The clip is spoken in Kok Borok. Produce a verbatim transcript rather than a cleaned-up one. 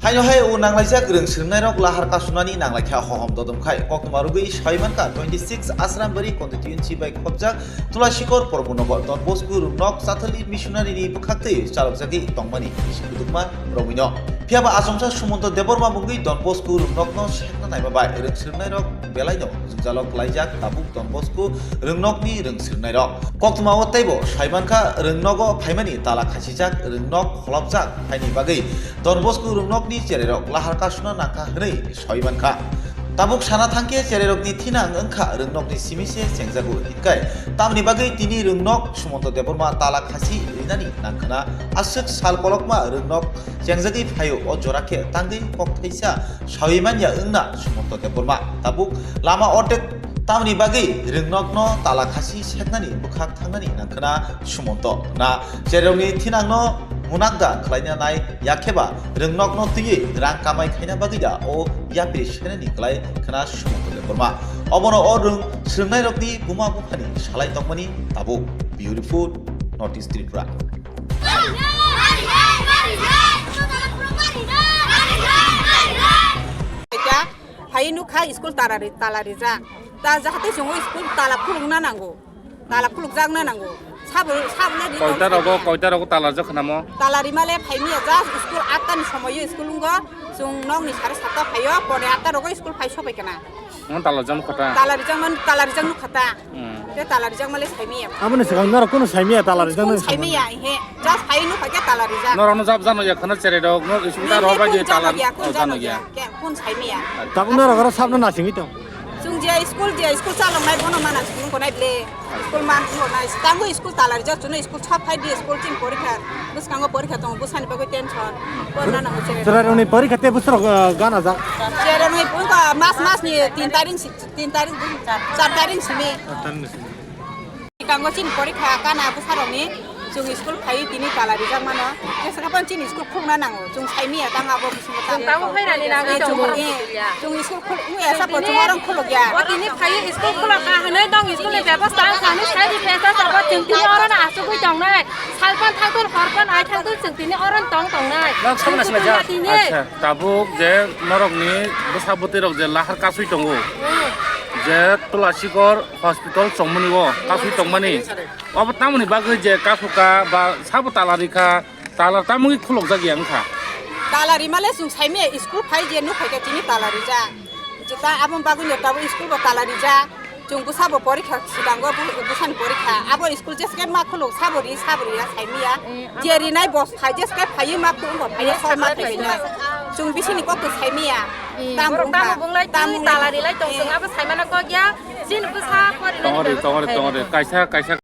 Aino hai o nanglaijak rwng swrwngnairok lahar kasunani nanglaikha hohom dodom khai koktwma rwgwi saimankha twenty six Asrambari constituency bai khopjak Tulasikor Porbonogo Don Bosco rwngnok Catholic missionary ni bwkhaktwi chalokjagwi tongmani bising budukma romwino. Phiyaba achomsa Sumonto Debbarma mungwi Don Bosco rwngnokno sekna naima bai rwng swrwngnairok belaino jwngjalok klaijak tabuk Don Bosco rwngnokni rwng swrwngnairok. Koktwmao teibo saimankha rwngnogo phaimani tala khasijak rwngnok kholopjak haini bagwi Don Bosco rwngnokni chererok lahar kasuna nangkha hwnwi saimankha. Tabuk sana thangkhe chererokni thinang wngkha rwngnokni simi se chengjago hinkai tamni bagwi tini rwngnok Sumonto Debbarma tala khasi rinani nangkhwna aswk sal kolokma rwngnok chengjagwi phaio o jora khe tangwi kok thaisa sawi manya wngna Sumonto Debbarma tabuk lama ordek tamni bagwi rwngnokno tala khasi seknani bwkhak thangnani nangkhwna Sumonto na chererokni thinangno munakda khlaina nai yakheba rwngnokno twiwi rang kamai khaina bagwi da o yapri senani klai khwna Sumonto Debbarma. Obono o rwng swrwngnairokni buma buphani salai tongmani tabuk. Bureau Report, North East Tripura. Eta, hai nukha school tala ri-, tala rijak. Ta jahate chwng o school tala khulukna nango. Tala khulukjakna nango. Sabo, sabo le ri Koita tong rogo, sai koita rogo tala rijak khnamo? Tala rimale phaimiya, just school atta ni somoyo school wngkha. Chwng nokni sare satta phaio, pore atta rogo school phai sobai kana. Omo tala rijak nukha ta? Tala rijak man, tala rijak nukha ta. Hmm. Te tala rijak male saimiya. Aboni swkang norok kunu saimiya tala rijak nukha. Saimiya, he. Just phai nukha khe tala rijak. Norokno jab jano ya khana chererok, no school ta roba je tala jano ya. Kun saimiya. Tabuk norok oro sabno nasingwi tong. Chwng je school, je school chaloknai bono mana school wngnai ble. School man wngnai. Tango school tala rijak, chwngno school sab phai di school chini porikha. Bwskango porikha tongo, bwsani bagwi tension. Porna nango chererok. Chererokni porikha te bwsarok, uh, gana jak. Chererokni porikha mas mas ni tin tarik si Tin tarik, char tarik simi. Char tarik simi. Kango chini porikha kana bwsarokni chwng school phai tini tala rijak mano. Jesa kapan chini school khulna nango. Chwng saimiya tang abo bisingo tang. Tamo phairani nangwi tongo. Chwng school khul, esa po chwng arang khuluk ya. Tini phai school khulak ka hwnwi tong school ni bebosta ang thani sai di pesa sabo chwng tini oro na asugwi tongnai. Salpan thangtul horpan ai thangtul chwng tini oro tong tongnai. Nok samna sina ja. Acha. Tabuk je norokni bwsa bwtwi rok je lahar kasui tongo, je Tulasikor hospital chongmani o kasui tongmani, obo tamoni bagwi je kasuka ba sabo tala rikha, tala tamogwi khulokjak ya wngkha. Tala rimale chwng saimaya school phai je nuk phaikha tini tala rijak. Jeta aboni bagwino tabuk school bo tala rijak. Chwng bwsabo porikha sidango, bwsani porikha. Abo school jeske ma khuluk sabo ri, sabo ri ya saimiya. Je rinai bo phai jeske phaiwi ma khuluk bo phaiwi soi ma thaiwi na. Chwng bisini kokto saimiya. Tam borok tamo bunglai tamo tala rilai tong chwng abo saimano kok ya. Chini bwsa pori. Tongori, tongori, tongori. Kaisa, kaisa.